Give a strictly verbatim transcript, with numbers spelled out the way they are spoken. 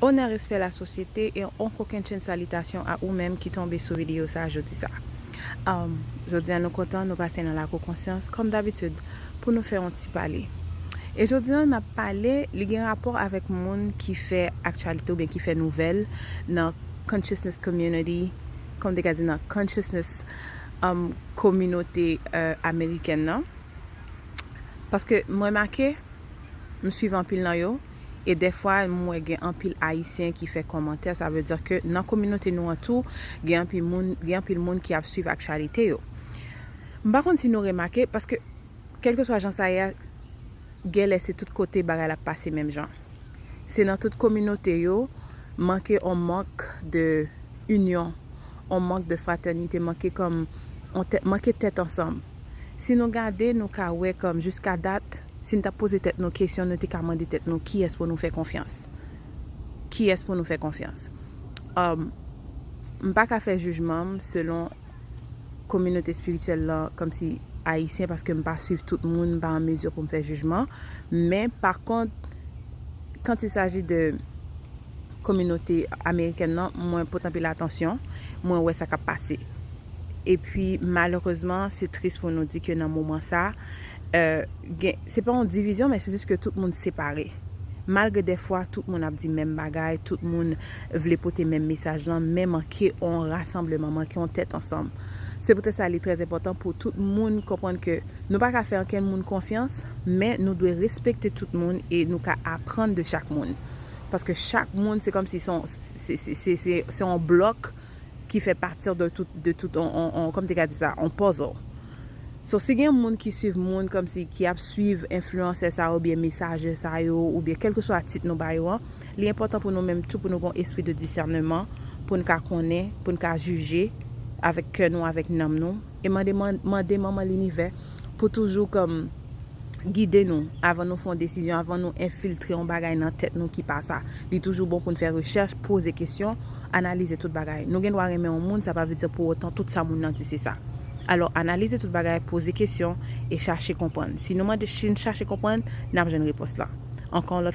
Onè, respè, lasosyete, e yon kokennchenn salitasyon a ou menm ki tonbe sou videyo sa a jodi sa a. Um, jodi a nou kontan, nou pase nan Lakou Konsyans, kòm dabitid, pou nou fè yon ti pale. E jodi a, n ap pale, li gen rapò avèk moun ki fè aktyalite oubyen ki fè nouvèl nan consciousness community, kòm te ka di nan consciousness, um, kominote, euh, amerikèn nan. Paske m remake, m swiv anpil nan yo, e dèfwa m wè gen anpil Ayisyen ki fè kòmantè, sa vle di ke nan kominote nou an tou, gen anpil moun, gen anpil moun ki ap swiv aktyalite yo. M pa konn si nou remake, paske kèlkeswa jan sa ye a, genlè se tout kote bagay la ap pase menm jan. Se nan tout kominote yo, manke on mank de inyon, on mank de fratènite, manke kòm, on tèt, manke tèt ansanm. Si nou gade, nou ka wè kòm jiska dat, si n t ap poze tèt nou kesyon, nou te ka mande tèt nou kiyès pou nou fè konfyans. Kiyès pou nou fè konfyans? Um, m pa ka fè jijman m selon kominote espirityèl lan, kòmsi ayisyen, paske m pa swiv tout moun, m pa an mezi pou m fè jijman. Men, pa kont, quand il s'agit de kominote amerikèn nan, mwen pote anpil atansyon, mwen wè sa k ap pase. Epi, malerezman, se tris pou nou di ke nan moman sa, euh, gen, se pa yon divizyon, men se jis ke tout moun separe. Malgre dèfwa tout moun ap di menm bagay, tout moun vle pote menm mesaj lan, men manke on rasanbleman, manke on tèt ansanm. Se poutèt sa li trè enpòtan pou tout moun konprann ke nou pa ka fè ankenn moun konfyans, men nou dwe respekte tout moun e nou ka aprann de chak moun. Paske chak moun, se kòmsi se on, se, se, se, se, se on blòk ki fè pati de tout, de tout, on, on, on, kòm te ka di sa, on puzzle. So, si gen moun ki swiv moun kòmsi ki ap swiv enfliyansè sa yo, oubyen mesaje sa yo, oubyen kèlkeswa tit nou ba yo an, li enpòtan pou nou menm tou pou nou gen espri de disèneman, pou n ka konnen, pou n ka jije avèk kè nou, avèk nanm nou, e mande, man-, mande Manman Linivè pou toujou kòm gide nou avan nou fè yon desizyon, avan nou enfiltre yon bagay nan tèt nou ki pa sa. Li toujou bon pou n fè rechèch, poze kesyon, analize tout bagay. Nou gen dwa renmen yon moun, sa pa vle di pou otan tout sa moun nan di se sa. Alò, analize tout bagay, poze kesyon e chache konprann. Si nou mande, si n chache konprann, n ap jwenn repons la. Ankò yon lòt